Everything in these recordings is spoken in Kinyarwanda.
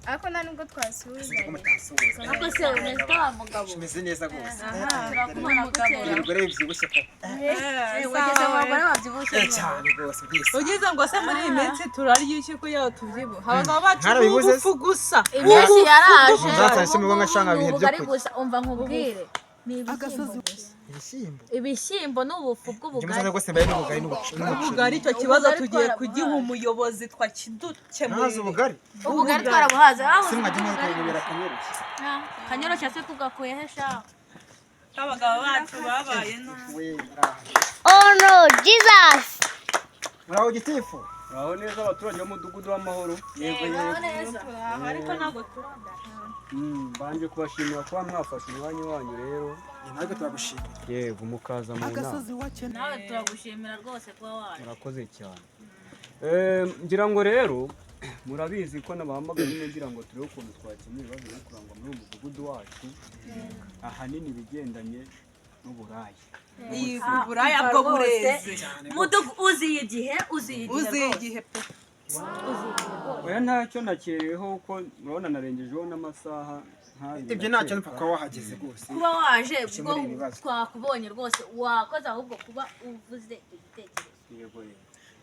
Ariko nta nubwo twasuhuzanya. Ko mutansuhuza? Ariko se umeze ute, wa mugabo? Umeze neza rwose. Turakubona gukeye. Ibigore bibyibushye koko. Wageze mu bagore babyibushye? Cyane rwose, bwise. Ugize ngo se muri iyi minsi turarya iki kugira ngo tubyibuhe? Abagabo bacu Mwarabibuze se? ubufu gusa. Iminsi yaraje. Nzatanga se mugo nkashanga Ni ibihe byo ubugari kurya. gusa. Umva nkubwire, ni ibishyimbo gusa. Ibishyimbo? Ibishyimbo n'ubufu Njye bw'ubugari. musaza rwose mbaye n'ubugari n'umuceri. Ubugari, icyo kibazo Ubugari tugiye twarabuhaze. kugiha umuyobozi Ntazi twakidukemurire. Ubugari? Ubugari twarabuhaze aho. Se mwajya mwakongera akanyoroshye? Kanyoroshya se tugakuye he sha? Abagabo bacu babaye nabi. We muraho. Oh no, Jesus! Muraho, gitifu. Muraho neza, abaturage b'umudugudu w'amahoro. Yego yego. Neza. Ariko ntabwo turanda. Mbanje kubashimira kuba mwafashe umwanya wanyu rero. Natwe turagushimira. Yego, mukaza mu nama. Nawe turagushimira rwose kuba waje. Murakoze cyane. Ngira ngo rero murabizi ko nabahamagaye nyine ngira ngo turebe ukuntu twakemura ibibazo biri kurangwa muri uyu mudugudu wacu, ahanini ibigendanye n'uburaya. Iyi buraya bwo bureze. Mudugu, uziye igihe, uziye igihe. Uziye Rwose. igihe pe. Uziye igihe rwose. Oya, ntacyo nakereweho kuko murabona narengejeho n'amasaha nk'abiri. Ibyo ntacyo, ndakeka. ntupfa kuba wahageze rwose. Kuba waje Ukemura ubwo ibibazo. twakubonye rwose, wakoze ahubwo kuba uvuze icyo gitekerezo. Yego.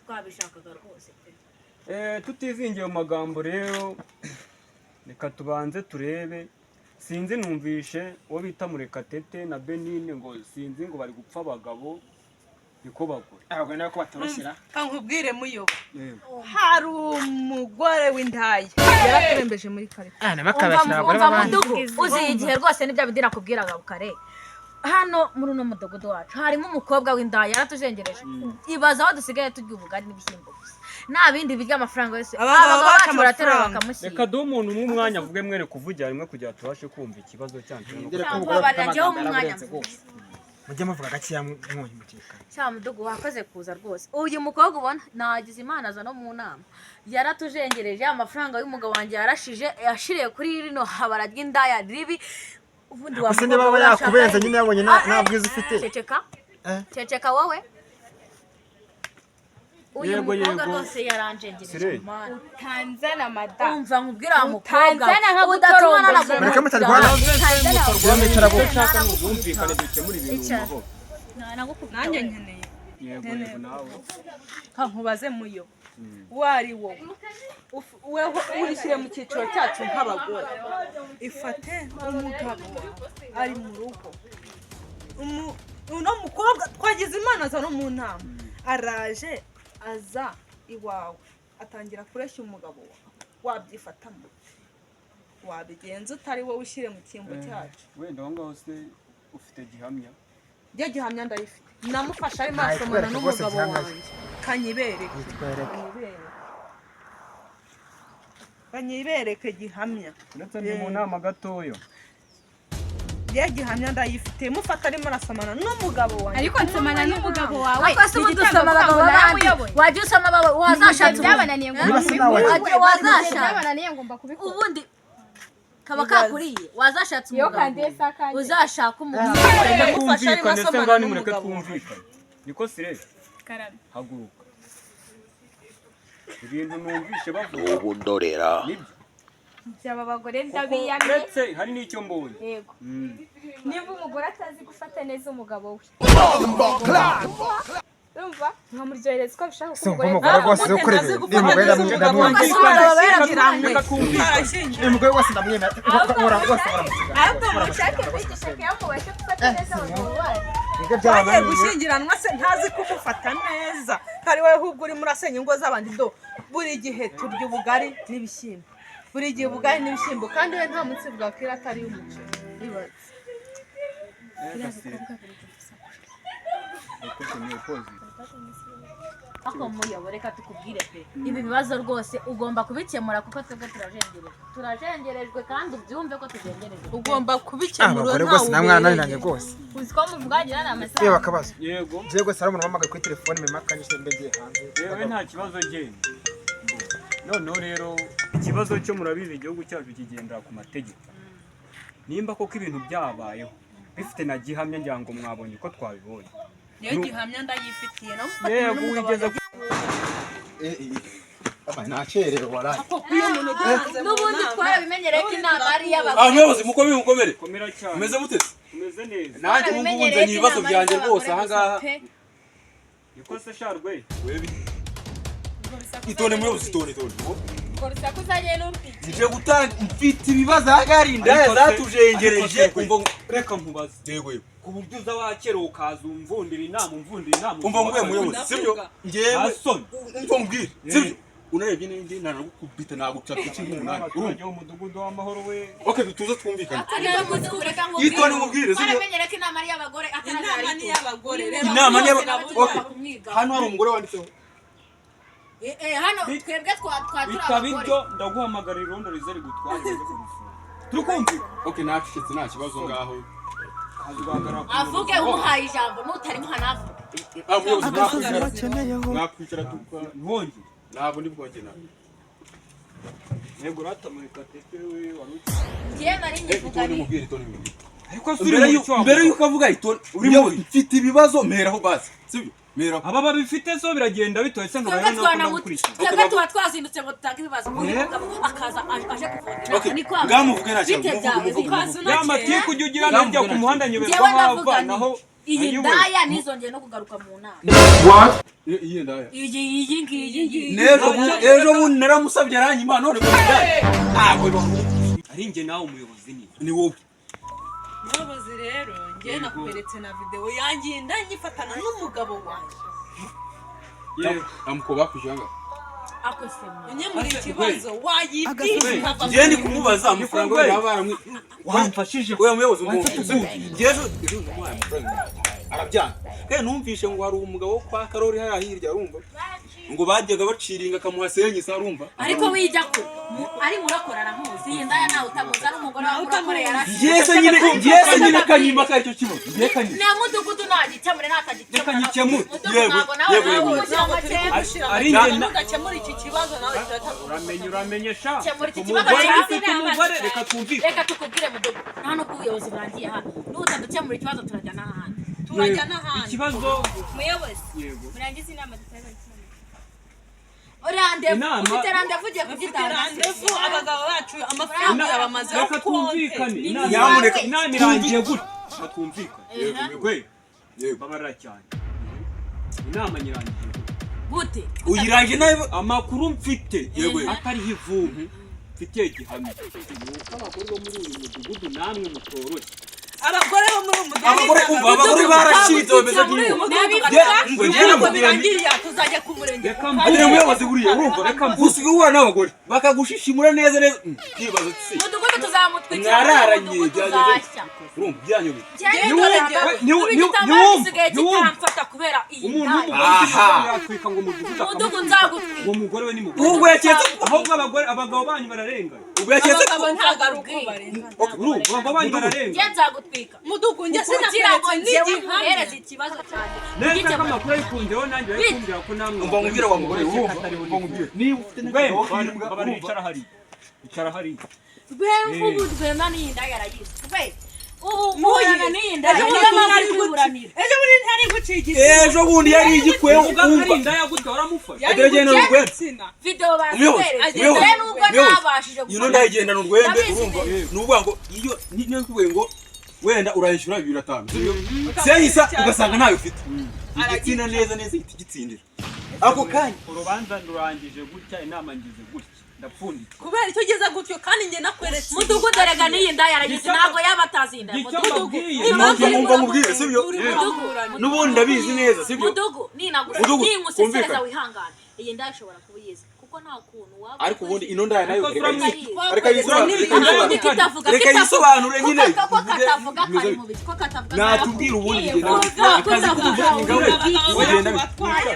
Twabishakaga rwose pe. Tutizingiye mu magambo rero, reka tubanze turebe. Sinzi, numvishe uwo bita Murekatete na Benine ngo sinzi ngo bari gupfa abagabo niko bagore. Abagore nabo ko batoroshyira. Nkubwire muyobo, Yego. hari umugore w'indaya yaraturembeje muri karitsiye. Ah, Umva namakabashyira abagore umva b'abandi. Mudugu, uziye igihe rwose. Nibyo bindi nakubwiraga kare. Hano muri uno mudugudu wacu harimo umukobwa w'indaya, yaratujengereje. Ibaza aho dusigaye turya ubugari n'ibishyimbo gusa, nta bindi birya, amafaranga yose Abagabo abagabo bacu bacu baraterura amafaranga. bakamushyira. Reka duhe umuntu umwe umwanya avuge, mwere kuvugira rimwe kugira ngo tubashe kumva ikibazo cyanyu. Nindire ko Cyangwa umugore afite barajyaho amagambo mu mwanya yaraburenze rwose. Mujye muvuga gakeya mwumvikana. Cya mudugu, wakoze kuza rwose. Uyu mukobwa ubona nagize Imana aza no mu nama, yaratujengereje. Amafaranga y'umugabo wanjye yarashije, yashiriye kuri rino habara ry'indaya ribi. Ubundi wa Gusa niba mukobwa aba urashaka yakubenze nyine yabonye nta bwiza ufite. Ceceka. Eh? Ceceka wowe. Uyu Yego, mukobwa yego. rwose yaranjengereje. Sire. Mana. Utanzana madamu. Umva nkubwire wa mukobwa, Utanzana nka udatuma gutoromba. Mureke mutarwana. Mwicara Icyo gutya. nshaka ni ubwumvikane, dukemura ibintu mu mahoro. Nanjye nkeneye. Yego, nawe. Nkubaze muyo, uwo ari wowe, weho wishyire mu cyiciro cyacu nk'abagore. Ifate umugabo wawe ari mu rugo. Uno mukobwa twagize Imana aza no mu nama, araje aza iwawe atangira kureshya umugabo wawe, wabyifatamo, wabigenza utari wowe ushyire mu cyimbo cyacu? Wenda aho ngaho se ufite gihamya? Njye gihamya ndayifite, namufashe arimo arasomana Nayikwereke rwose n'umugabo gihamya. wanjye. Kanyibereke. Yitwereke. Kanyibereke, kanyibereke gihamya. Uretse ndi mu nama gatoya. Njye gihamya ndayifite, mufata arimo arasomana n'umugabo wanjye. Ariko nsomana n'umugabo wawe? Ariko se ubundi usoma abagabo b'abandi? Wajya usoma wazashatse ubundi. Byabananiye ngo Niba se nawe Wajya wazashatse. Byabananiye, ngomba kubikora. Ubundi kaba kakuriye, wazashatse Iyo umugabo. kandiye si akanjye. Uzashaka umugabo. Namufashe arimo Twumvikane se asomana ngaho, nimureke n'umugabo wanjye. twumvikane. Niko sire? Karame. Haguruka. Ibintu numvishe bavuga Ubu ndorera. nibyo? Byaba abagore Kuko ndabiyamye. uretse hari n'icyo mbonye. Yego. Niba umugore atazi gufata neza umugabo we, urumva, nkamuryohereza uko abishaka, kuko Si umugore umugore rwose Ntazi uzi kureba. gufata Ni umugore neza umugabo wanjye. ndamwemera. Twarashyingiranywe. Reka twumvikane. Twarashyingiranywe. Uyu mugore rwose ndamwemera. Nkora rwose baramusiga. Ahubwo mushake mbigishe kugira ngo mubashe gufata neza abagabo banyu. Nibyo Bagiye byabananiye. gushyingiranwa se ntazi kumufata neza, kari wowe ahubwo urimo urasenya ingo z'abandi. Do buri gihe turya ubugari n'ibishyimbo, buri gihe ubugari n'ibishyimbo, kandi we nta munsi bwakwira atari umuceri. Ibaze. Reka sire. Reka ni ukoze. Ariko muyobo, reka tukubwire pe, ibi bibazo rwose ugomba kubikemura kuko twebwe turajengerejwe, turajengerejwe, kandi ubyumve ko tujengerejwe. Ugomba kubikemura. Abagore rwose namwe mwarananiranye rwose. Uzi ko muvuganira ni amasaha. Yewe, akabazo. Yego. Njyewe rwose hari umuntu wampamagaye kuri telefone mu makanya mbe ngiye hanze. Yewe, nta kibazo, genda. Noneho rero ikibazo cyo murabizi, igihugu cyacu kigendera ku mategeko. Nimba koko ibintu byabayeho bifite na gihamya, ngira ngo mwabonye uko twabibonye. Niyo gihamya ndayifitiye, namufatanya Yego. n'umugabo Wigeze wanjye. Nakerewe waraye. N'ubundi twarabimenyereye ko inama ari iy'abagore. Ah, muyobozi, mukomere, mukomere. Komera cyane. Umeze mute se? Umeze neza. Nanjye ubu ngubu nzanye ibibazo byanjye rwose ahangaha. Niko se sharwe? Itonde muyobozi, itonde, itonde. Ngo rusaku uzanye n'urufite. Nje gutanga, mfite ibibazo ahangaha, indaya Ariko se- zatujengereje. ariko se- Umva Reka nkubaze. Yego, yego. Ku buryo uza wakera ukaza umvundira inama, umvundira inama. Umva nguye muyobozi, sibyo? Ngewe Asoni. umva mbwire, sibyo? Unarebye nenge nanagukubita, nagucapa iki nk'umunani. Urumva? Abaturage b'umudugudu w'amahoro we. Okay, tuze twumvikane. Ariko mudugudu, reka nkubwire. Itonde nkubwire, sibyo? Twaramenyereye ko inama ari iy'abagore. Inama ni iy'abagore. Reba Inama ni bose iy'aba- nabo Okay. kumwiga. Hano hari umugore wanditseho. Hano twebwe twa turi Bitaba abagore. ibyo ndaguhamagara irondo rize rigutware rize kugufunga. Turi kumvikana? Okay, nacecetse, nta kibazo ngaho. Kaza ugahagarara ku Avuge muyobozi. umuhaye ijambo, n'utarimuha navuge. Ah, muyobozi, mwakwicara. Mwakwicara tuka. Ntwongere. Ntabwo ndi bwongere nawe. Yego rata Murekatete we wari Njyewe nari nyivuga Itonde ni mubwire, itonde mubwire. Ariko si uri Mbere muri yuko cyo mbere yuko avuga, itonde. Uri mfite ibibazo, mperaho basi. Sibyo? Mperaho. Aba babifite so biragenda bitoye se Twebwe nkabaye twana nakukurikira. twebwe tuba twazindutse ngo dutange ibibazo, uyu Eh? mugabo akaza aje kuvundira. Okay, Ni kwanga. ngamuvuge nta kibazo. Bite Muvuge, byawe? muvuge, Ukaza muvuge. Ya unakeye. matiku ujya ugira najya ku muhanda nyoberwa Njyewe hava ndavuga nti naho. iyi Ayiwe. ndaya ntizongeye no kugaruka mu nama. Iyi ndaya. Iyi, iyi ngiyi ngiyi. N'ejo ejo bundi naramusabye aranyima, none ngo ndaya. Ntabwo bibaho. Ari njye nawe umuyobozi ni. Ni wowe. Muyobozi rero, njye nakweretse na videwo yanjye iyi ndanyifatana n'umugabo wanjye. Yego. Amuko bakwishyura angahe? Akose mwa. Unyemura ikibazo wayibwira ukava. Njye ndi kumubaza amafaranga Ni we baba baramwi. Wamfashije. Oya muyobozi, ngo njye ejo ejo namuhaye amafaranga arabyanga. Kandi numvishe ngo hari umugabo wo kwa Karori hariya hirya, arumva ngo bajyaga baciringa akamuha senyisa, arumva. Ariko wijya ko ari murakora aramuzi, iyi ndaya nawe utamuzi, ari umugore wa murakora yarashize. Njyese nyine kanyima kari cyo kibazo. Njye kanyima. Na mudugudu nagikemure, natagikemura. Reka ngikemure. Mudugudu Yego, ntabwo nawe yego, nawe yego. ushyira amakenga. Ari njye na Nugakemura iki kibazo nawe turahita Uramenye, uramenye sha. Kemura iki kibazo Umugore cyawe. ufite umugore, reka twumvikane. Reka tukubwire mudugudu, nta n'uko ubuyobozi burangiye hano, n'utadukemura ikibazo turajya n'ahandi. Turajya n'ahandi. Ikibazo. Muyobozi, Yego. murangize inama dutanga inama. Randevu. Inama- Ufite randevu ugiye Dufite kugitanga. randevu, abagabo bacu amafaranga bamaze Reka twumvikane. Inama Nyamuneka. Inama irangiye gutya. Reka twumvikane. Yego. Gwe. Yego. Babarira cyane. Inama nyirangije gutya. Gute? Uyirangije nawe. Amakuru mfite Yego, yego. atariho ivumbi, mfitiye gihamya ni uko abagore bo muri uyu mudugudu namwe mutoroshye. Abagore bo muri uyu mudugudu. Abagore, umva, abagore barashinze bameze Muri uyu nk'iyo. mudugudu. Njye umva, njye Ntabwo namubwira nti birangiriye aha, tuzajya ku murenge. Reka Agira umuyobozi buriya, urumva, Reka mvuge. usigaye uhura n'abagore bakagushishimura neza neza. Nkibaza uti se Mudugudu tuzamutwikira. Mwararanye, Mudugudu byageze. tuzashya. Urumva byanyobeye. Igitambaro gisigaye kitamfata kubera iyi Umuntu ndaya. w'umugore ufite Aha. igikombe yatwika ngo umudugudu Mudugudu akamutwika. nzagutwika. Uwo mugore we ni mugore. Ubwo yaketse Ahubwo abagore, abagabo banyu bararengana. Ubwo yaketse Abagabo ntabwo ari uko barengana. Urumva, abagabo banyu bararengana. Njye nzagutwika. Mudugudu, njye Kugira ngo sinakweretse njyewe n'igihamya. nkuhereze ikibazo cyanjye. Neza ko amakuru ayikunzeho nanjye bayikumbwira ko namwe Umva nkubwire wa mugore, urumva, umva nkubwire niba ufite Rwema, n'akagabo k'imbwa, babara urumva. icara hariya, icara hariya. Rwema, ubu Rwema n'iyi ndaya arayizi. Rwe, ubu muhorana n'iyi ndaya. Ejo Niyo bundi mpamvu ntari uri kwiburanira. Ejo bundi ntari guciye igitsina. Ejo bundi yari igikuyeho. Uvuga ko ari Umva indaya gutya waramufashe? Yari Agerageza guciye n'urwembe. igitsina. Video Umuyobozi, baratweretse. umuyobozi, Njyewe nubwo umuyobozi. ntabashije Ino ndayigendana urwembe. Ndabizi Urumva, neza. ni ukuvuga ngo iyo niyo nkubwiye ngo wenda urayishyura 2500, sibyo? Seyisa ugasanga ntayo ufite, igitsina neza neza ihita igitsindira ako kanya. Urubanza rurangije gutya, inama ngize gutya, ndapfunditse. Kubera icyo ugeze gutyo kandi njye nakweretse. Mudugudu erega n'iyi ndaya arayizi, ntabwo yaba atazi iyi ndaya. Icyo Mudugudu. mbabwiye. Impamvu uri Umva nkubwire, sibyo? Uri muraburana. N'ubundi ndabizi neza, sibyo? Mudugu, ninagusa Mudugudu, ningusesereza kumvikana. wihangane, iyi ndaya ishobora kuba uyizi kuko nta kuntu waba Ariko ubundi ino ndaya nayo Ariko reka turamwi- reka yisobanure. Ntabwo kitavuga. Reka yisobanure nyine. Ko katavuga kari mu biki, ko katavuga. Natubwira ubundi bigenda bite? Akazi k'utuvuga bigenda bite?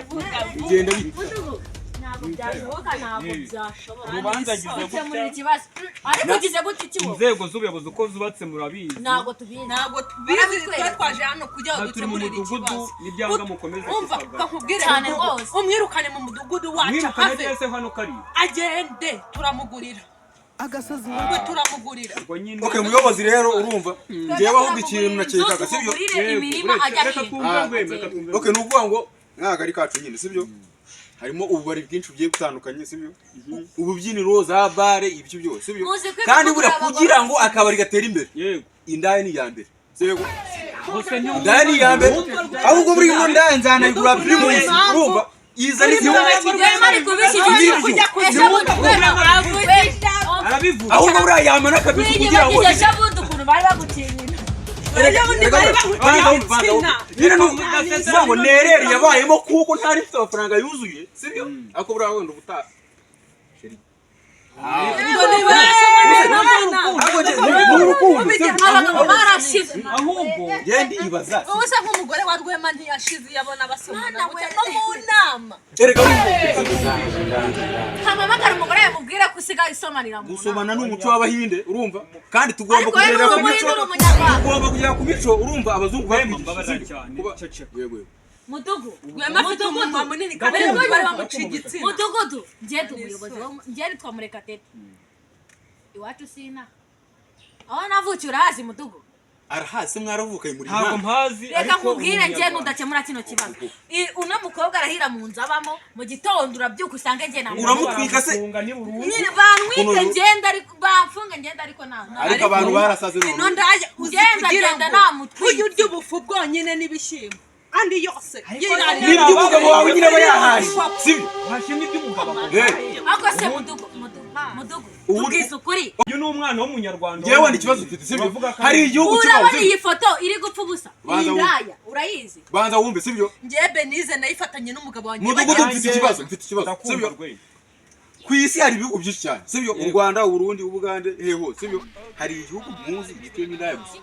Bigenda bite? Mudugu, ntabwo byashoboka, ntabwo byashoboka Urubanza ngize gukemura gutya. ikibazo, ariko ugize gutya ikibo. Inzego z'ubuyobozi uko zubatse murabizi. Ntabwo tubizi. Ntabwo tubizi, twe twaje hano kugira ngo Aha turi mu dukemurire mudugudu, ikibazo. n'ibyanga mukomeze Umva, kukagana. kakubwire Cyane mudugudu, rwose. umwirukane mu mudugudu wacu Mwirukane have. ryese hano kariya. Agende, turamugurira. We turamugurira. Ubwo nyine Okay muyobozi, rero urumva njyewe ahubwo ikintu nakekaga, sibyo? Tugurire Yego, imirima uretse- ajya reka he. twumve Rwema, reka twumve. Okay, ni ukuvuga ngo nk'akagari kacu nyine, sibyo? Harimo ububari bwinshi bugiye butandukanye, sibyo? Ububyiniro, za bare, ibyo byose, sibyo? Muzi ko Kandi ibihugu buriya by'abagore- kugira ngo akabari gatere imbere, Yego. indaya ni iya mbere, sibyo? Hose ntiwumva. Indaya ni iya mbere. Ahubwo buriya ino ndaya nzanayigura Primus, urumva? Izana igihugu. Rwema ari kubishyigikira. Nibyo. Ejo bundi Rwema Arabivuga. Ahubwo buriya yamana kabisa kugira ngo wiyibagije ejo bundi ukuntu bari bagutinyina. Nyine ni ukuvuga ngo nereri yabayemo kuko ntari mfite amafaranga yuzuye, sibyo? Ariko buriya wenda ubutaha, chérie. Ariko njye ni urukundo, sibyo? Abagabo barashize. Ahubwo Ngende ibaza. Ubu se nk'umugore wa Rwema ntiyashize iyo abona basomana gutya no mu nama? Erega Hamamagara umugore yamubwira ko usigaye usomanira mu nama. Gusomana ni umuco w'Abahinde, urumva? Kandi tugomba Ariko wowe kugendera uri ku mico. Umuhinde, uri Umunyarwanda. Tugomba kugera ku mico, urumva? Abazungu Rwema, batwigishije, mbabarira sibyo? cyane, ceceka. Yego, yego. Mudugu. Rwema afite umunwa munini kandi Mudugudu. bari bamuca igitsina. Mudugudu, njye ndi umuyobozi njye nitwa Murekatete. Iwacu sina aho navukiye urahazi, Mudugu? Arahazi, mwaravukaye muri Ntabwo imana. mpazi. Reka Ariko nkubwire, njye Umunyarwanda. nudakemura kino kibazo, uno mukobwa arahira mu nzu abamo. Mu gitondo urabyuka usange njye na Uramutwika se? Baramufunga ni burundu. Nyine bantwike. Ngenda ariko bamfunge, ngenda ariko nta Ariko abantu barasaze Ino none. ndaya uzi Ngenda, kugira ngenda ngo namutwitse. ujye urya ubufu bwonyine n'ibishyimbo andi yose Nibyo, umugabo wawe nyine aba yahaje, sibyo? Washimye iby'umugabo avuga. Eh, Ariko se Mudugu, Mudugu, Mudugu, tubwize ukuri. Uyu ni umwana w'Umunyarwanda. Njyewe wenda ikibazo mfite, sibyo? Uravuga ko Hari igihugu kibaho, Urabona sibyo? iyi foto iri gupfa ubusa? Banza Iyi wumve. ndaya urayizi? Banza wumve, sibyo? Njyewe Benize nayifatanye n'umugabo wanjye. Mudugudu, bajya- mfite ikibazo, mfite ikibazo, Ndakumva, sibyo? Rwema. Ku isi hari ibihugu byinshi cyane, sibyo? U Rwanda, Uburundi, Ubugande, hehe hose, sibyo? Hari igihugu muzi gituyemo indaya gusa?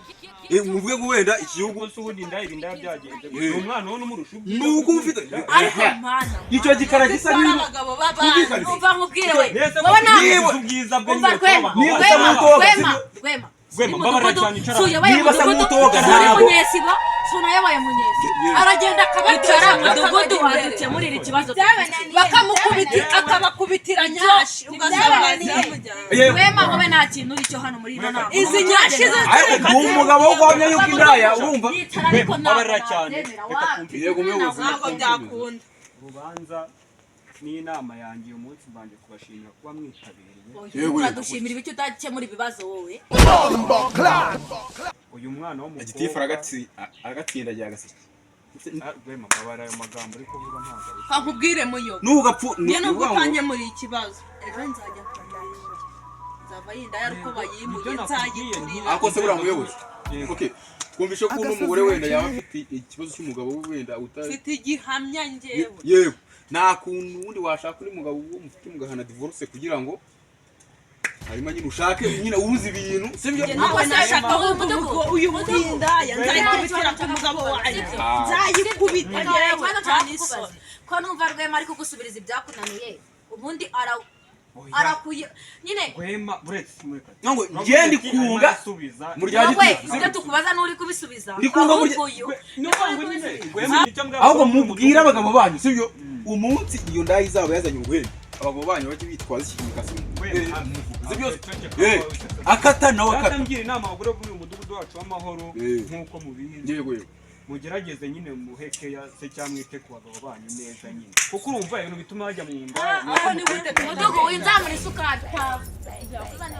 Muvuge ngo wenda iki gihugu. Ubwo se ubundi indaya, ibindaya byagenze gute? Eh. Ni umwana wo n'umurusha ubwiza. Ni uko ufite Ariko mana, icyo gikara gisa Ari n'inka. abagabo b'abana. Twumvikane. Umva nkubwire we. Mbese Wowe nta Niba- ubwiza bwe Umva nyine Rwema, kuba Niba Rwema, usa n'utoga, Rwema, sibyo? Rwema. Rwema, Ni mbabarira Mudugudu, cyane, icara. suyoboye Niba asa Mudugudu, nk'utoga, suri ntabwo. Munyesibo, sunayoboye Munyesibo. Aragenda akabatera. Icara Mudugudu adukemurire ikibazo. Bakamukubita, akabakubitira nyashi, ugasanga ziramujyana. Yewe. Rwema, wowe nta kintu uri cyo hano muri ino nama. Izi nyashi zo Ariko ni umugabo wo guhamya yuko indaya, urumva? Yicara ariko ntabwo Mbabarira cyane, nabyemera, reka wapi. twumvikane. Yego, umuyobozi. Ntabwo byakunda. Urubanza n'inama yanjye uyu munsi, mbanje kubashimira kuba mwitabiriye. Yego, yego. Uradushimira ibiki udakemura ibibazo wowe? Uyu mwana w'umukobwa Gitifu aragatsindagira agaseke. Ah, Rwema, mbabarira, ayo magambo uri kuvuga ntabwo ari Kakubwire muyo. N'ugapfu. Njye nubwo utanyemuriye ikibazo, ejo nzajya kwa ndaya, nzava yinda yari uko bayimuye. Nibyo nakubwiye, Nzayiturira. Ako se buriya muyobozi. Yego. Okay, twumvishe ko uno mugore wenda yaba afite ikibazo cy'umugabo we wenda utari Mfite igihamya njyewe. Yego, nta kuntu ubundi washaka undi mugabo uwo mufite mugahana divorce kugira ngo hanyuma nyine ushake nyine ubuze ibintu, sibyo? Njye ntabwo nashaka Mudugudu, ahubwo Mudugudu. uyu w'indaya nzayikubitira ku mugabo wanjye, nzayikubita njyewe, Ikibazo nta nshaka n'isoni. kukubaza, ko numva Rwema ari kugusubiriza ibyakunaniye, ubundi Oya. arakuye nyine. Rwema, buretse mureka. Ngo njye ndi kunga mu rya Wowe gitifu. ibyo tukubaza n'uri kubisubiza. Ndi kunga Ahubwo uyu Ni ukuvuga ngo nyine Rwema, icyo mbwira Ahubwo abagabo mubwire abagabo banyu, sibyo? Umunsi iyo ndaya izaba yazanye ubuhembe, abagabo banyu bajye bitwaza ikintu Rwema, sibyo? ceceka, Akata nawe Data, akata. ngira inama abagore bo muri uyu mudugudu wacu w'amahoro. Nk'uko mubizi, Yego, yego. mugerageze nyine muheke ya se cyangwa mwite ku bagabo banyu neza nyine, kuko urumva ibintu bituma bajya mu ndaya ni uko Aho ni gute? Mudugu, winzamura isukari.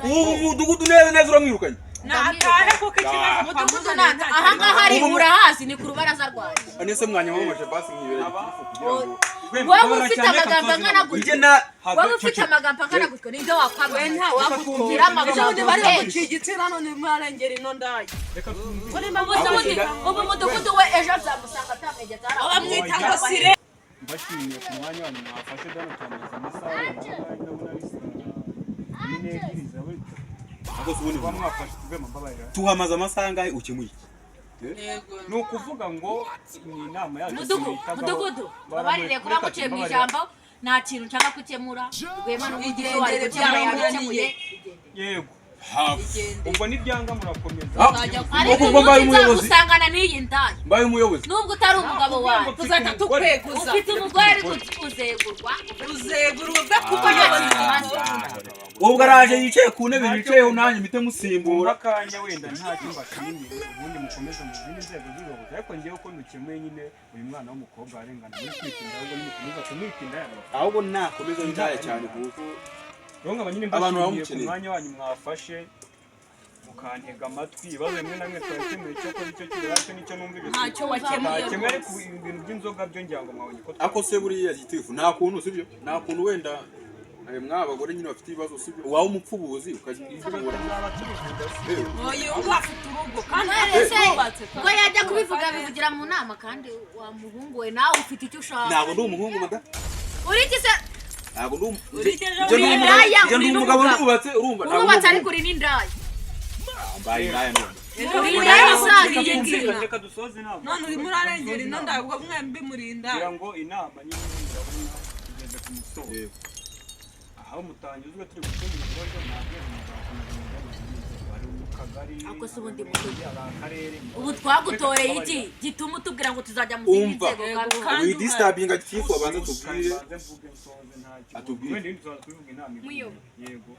Ubu mudugudu neza neza uramwirukanye. Natahe kuko ikibazo Mudugudu nata ahangaha ari, urahazi, ni ku rubaraza rwanjye. Anese mwanya wamamaje basi nkibera gitifu kugira ngo Rwema, Wowe mbabarira ufite cyane, reka amagambo nsoze angana inama. gutya. Njye na Wowe ufite amagambo angana gutya, ninde wakwamamaza? Nta wakugira Ejo amagambo bundi bari menshi. bamuciye igitsina none mwarengera ino ndaya. Reka twumve. Ubu Mudugudu we ejo nzamusanga atamwegetse hariya. Bamwita ngo sire. Mbashimiye ku mwanya wanyu mwafashe dano, turamaze amasaha arenga angahe? Ndabona ari saa 2 zaburi. Ako se ubundi Kuba mwafashe, Rwema, mbabarira. Tuhamaze amasaha angahe, ukemuye iki? Ni ukuvuga ngo ni inama yacu Mudugu, twitagaho. Mudugudu, babarire kuba Reka muciye mu mbabarira. ijambo. Nta kintu nshaka gukemura. Rwema n'umudugudu wari gukemura yabikemuye. Yego, ubwo nibyanga murakomeza. Ariko Ubwo mbaye umunsi umuyobozi. nzagusangana n'iyi ndaya, Mbaye umuyobozi. nubwo utari umugabo wawe, Tuzahita tukweguza. ufite umugore ariko uzegurwa. Uzegura uve ku Kuko nta buyobozi. kintu umaze. Ubwo araje yicaye ku ntebe yicayeho, nanjye mpite musimbura. Akanya wenda ntacyo mbashimiye, ubundi mukomeze mu zindi nzego z'ubuyobozi, ariko ngewe uko dukemuye nyine uyu mwana w'umukobwa arengana muri kwitinda, ahubwo nimukomeza kumwitinda yaba Ahubwo nakomeza indaya cyane kuko rero nkaba nyine abantu mbashimiye ku bamukeneye. mwanya wanyu mwafashe mukantega amatwi. Ibibazo bimwe na bimwe twabikemuye, icyo kora icyo kiri nicyo numvise Ntacyo wakemuye. Ntakemuye, ariko ibintu by'inzoga byo ngira ngo mwabonye ko Ako se buriya gitifu, nta kuntu, sibyo, nta kuntu wenda mwa abagore nyine bafite ibibazo, sibyo, waba umupfubuzi ukajya tuzaba tubivuga se. Uyu nguyu afite urugo kandi Ese yubatse. ko yajya kubivuga bivugira mu nama, kandi wa muhungu we nawe ufite icyo ushaka. Ntabwo ndi umuhungu mada. Uri iki se? Ntabwo ndi Uri iki ejo njye ndi uri umugabo. Indaya, Njye ndi uri umugabo n'umugabo. ndubatse, urumva, ntabwo ndi Urubatse ariko umuhungu. uri n'indaya. Mbaye indaya none? Ejo Uri bundi indaya yarasohoye isaga iyi iyi nzira. Reka dusoze inama. None urimo urarengera ino ndabwo mwembi murinda. Kugira ngo inama nyine murabona igeze ku musozo. Yego. Aho mutanyuzwe turi gukemura ibibazo, nta rwego muzakomeza mujya mu zindi nzego, ari mu kagari, Ako se ubundi ari mu mukozi. murenge, ari akarere. Ubu twagutoreye iki gituma utubwira ngo tuzajya mu zindi Umva. nzego kandi uhari? Wi disturbinga gitifu, abanza tubwire. Mbanze mvuge nsoze ntacyo. Atubwire. Wenda ibindi tuzaza kubivuga inama ivuye. Muyo. Yego.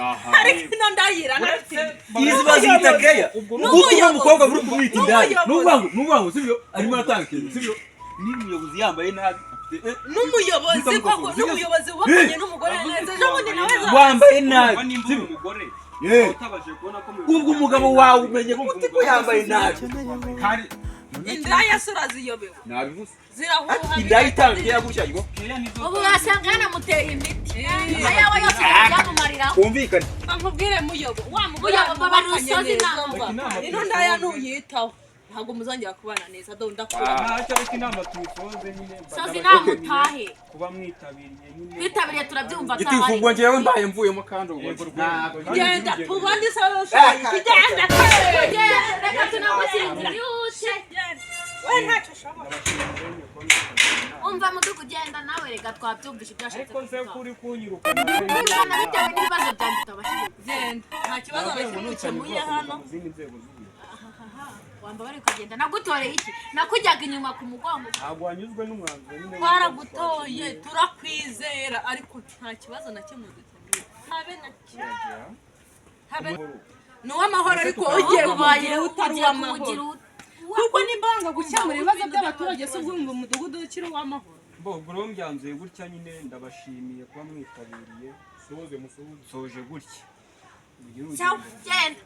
Aha. Ino ndayira ntafite. Izi bazita keya. Gutuma umukobwa buri kumwita indaya. N'umuyobozi. Nuvuga ngo sibyo, arimo aratanga ikintu, sibyo, niba umuyobozi yambaye nabi afite N'umuyobozi koko, n'umuyobozi wubakanye n'umugore neza, ejo bundi nawe wambaye nabi, Urumva nimba uri sibyo? umugore Yeah. utabashije kubona ko Ubwo umugabo wawe umenye gute ko yambaye nabi kandi Indaya se uraziyobewe? Nabivuze. Zirahuha. Indaya itanga keya gutya ngo Ubu wasanga yanamuteye imiti, ayawe yose yamumariraho. Kumvikane. Nkubwire muyobo wa mugore Muyobo, babara wubakanye usoze neza, inama. umva. Inama Ino ndaya nuyitaho ntabwo muzongera kubana neza, dore ndakura. Ntacyo, ariko inama tuyisoze nyine. Soza inama utahe. Kuba mwitabiriye nyine. Twitabiriye turabyumva. Gitifu, Atahari. ubwo njyewe mbaye mvuyemo kandi ubwo Yego, ntabwo rwego. Genda tubone isaha ushoboye tugenda. Genda, reka tunagusinzira yute. We ntacyo ushobora. Ndabashimiye nyine kuba mwitabiriye inama. Umva mudugu, genda nawe, reka twabyumvishe ibyo washatse Ariko se kuvuga. ko uri kunyirukana? Kwirukana bitewe n'ibibazo byanjye utabashije. Genda, nta kibazo na kimwe ukemuye hano. Mu zindi nzego z'ubuyobozi. Wamba bari kugenda, nagutoreye iki? Nakujyaga inyuma ku mugongo. Ntabwo wanyuzwe n'umwanzuro nyine. Twaragutoye turakwizera, ariko nta kibazo na kimwe dukemuye, habe na kimwe, habe. Ni uw'amahoro, ariko ugiye Ahubwo ubaye kuwugira utari ugiye kuwugira uw'amahoro, kuko nimba wanga gukemura ibibazo by'abaturage se ubwo umudugudu ukiri uw'amahoro? Bo, ubwo rero mbyanzuye gutya nyine, ndabashimiye kuba mwitabiriye. Musuhuze, musuhuze. Nsoje gutya. Mugire Ciao, urugendo. genda.